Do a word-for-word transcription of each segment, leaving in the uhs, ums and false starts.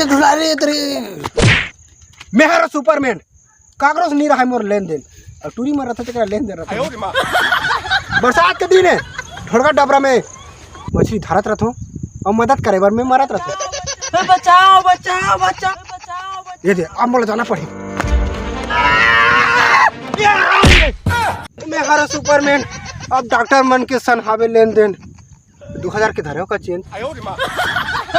दुलारे तेरे। मैं हरो सुपरमैन, काकरो से नहीं रहा मोर लेन देन। अब टूरी में रहता तेरा लेन देन रहता। बरसात के दिन है, ढोड़का डबरा में मछली धरत रहथो और मदद करे बर मैं मरत रहथो। बचाओ, बचाओ, बचाओ, बचाओ, बचाओ। ये दे, अब मोला जाना पड़ी। मैं हरो सुपरमैन, अब डॉक्टर मन के सन हावे लेन देन। दो हजार के धरे हो का चेन?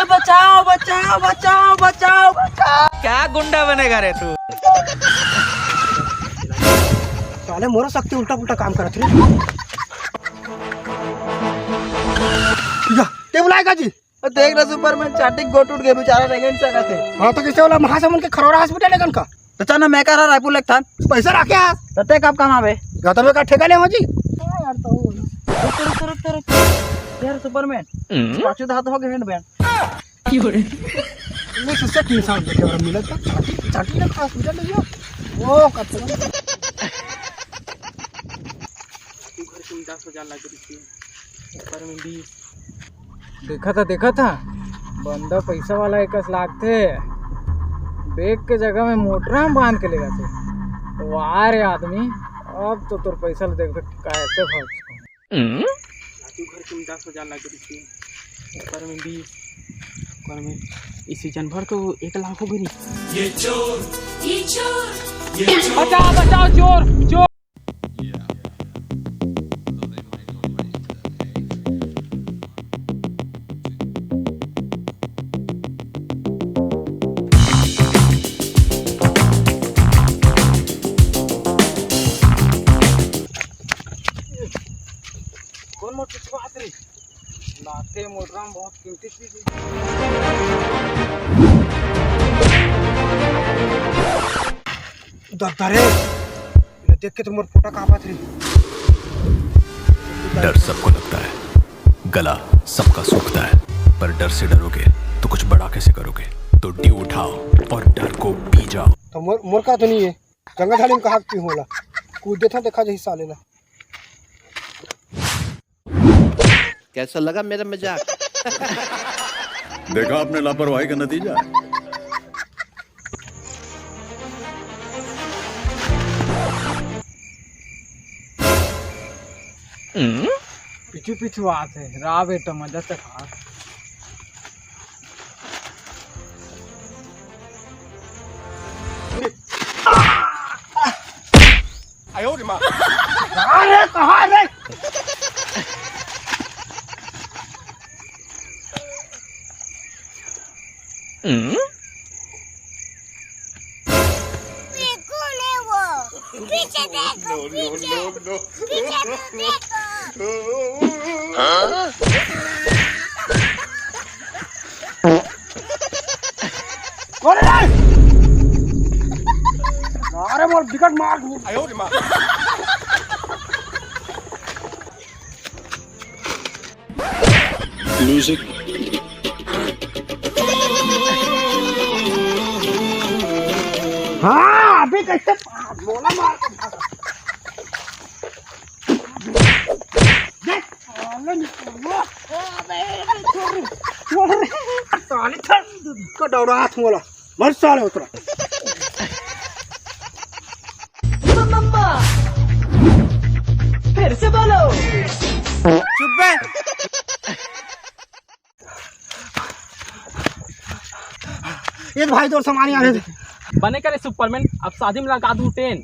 बचाओ, बचाओ, बचाओ, बचाओ, बचाओ। क्या गुंडा बनेगा रे तू? साले मोरो शक्ति उल्टा पुल्टा काम करत रे। या, ते बुलाएगा जी? देख ना सुपरमैन, चाटी गोट उठ गए, बेचारा नहीं सकत है। हाँ, तो कैसे वाला महासमुंद के खरोरा हॉस्पिटल है कन का? तो चल ना, मैं कह रहा रायपुर लेके थान। पैसा रखे आज। तो ते कब कमाबे? गतम का ठेका ले हो जी। हाँ यार, तो हो। रुक, रुक, रुक, रुक। यार सुपरमैन, हम्म? पाछू तो हाथ हो गए हैंड बैंड। मैं सुस्सा तीन साल देखे और मिला था, चाटी, चाटी लग हॉस्पिटल ले गया। वो कब तक? तू घर के उल्टा सो जान लग रही थी। सुपरमैन भी देखा था, देखा था, बंदा पैसा वाला एकस लागथे। बैग के जगह में मोटरा में बांध के लेगा थे। वाह रे आदमी, अब तो तोर पैसा ले देख कैसे फंस। तू घर के उल्टा सो जान लग रही थी। सुपरमैन भी, सुपरमैन, इसी जन भर तो एक लाख हो गई। ये चोर, ये चोर, ये चोर। बचाओ, बचाओ, चोर, चोर। कौन मोर पीछे बात रही? लाते मोटरा में बहुत कीमती चीज है। दद्दा रे, ये देख के तो मोर पोटा कांपत रही। डर सबको लगता है, गला सबका सूखता है, पर डर से डरोगे तो कुछ बड़ा कैसे करोगे? तो ड्यू उठाओ और डर को पी जाओ। तो मोर, मोर का तो नहीं है, गंगा थाली में कहा पी होला, कूद देता देखा जही साले ला। कैसा लगा मेरा मजाक? देखा आपने लापरवाही का नतीजा। पीछू पीछू आत है, रा बेटा मजा से खा। अरे कहाँ रे? ये कौन है वो? पीछे देखो, पीछे, पीछे तो देखो। कौन है? अरे मोर विकट मार। म्यूजिक। हाँ, अभी कैसे बोला मार के भागा। देख, साले निकल गया। अबे, छोड़, छोड़, साले छोड़, को दौड़ा हाथ मोला। मर साले उतरा। मम्मा, फिर से बोलो। चुप बे। ये भाई तोर सामान आ रहे थे। बने करे सुपरमैन, अब शादी में लगा दूं टेन।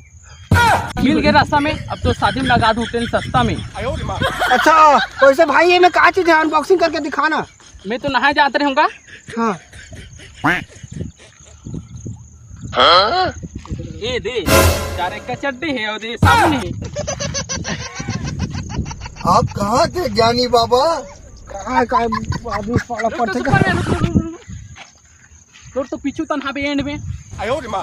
मिल गए रास्ता में, अब तो शादी में लगा दूं टेन सस्ता में। अच्छा, वैसे भाई ये में का चीज है, अनबॉक्सिंग करके दिखाना। मैं तो नहाए जात रहूंगा। हाँ। ए दे, चार एक का चड्डी है और ये साबुन है। आप कहाँ थे ज्ञानी बाबा? कहाँ का आदमी पाला रुक, पड़ते रुक, का? रुक, रुक, रुक, रुक। तोर तो पीछू तन हाबे एंड में। आयो रे माँ।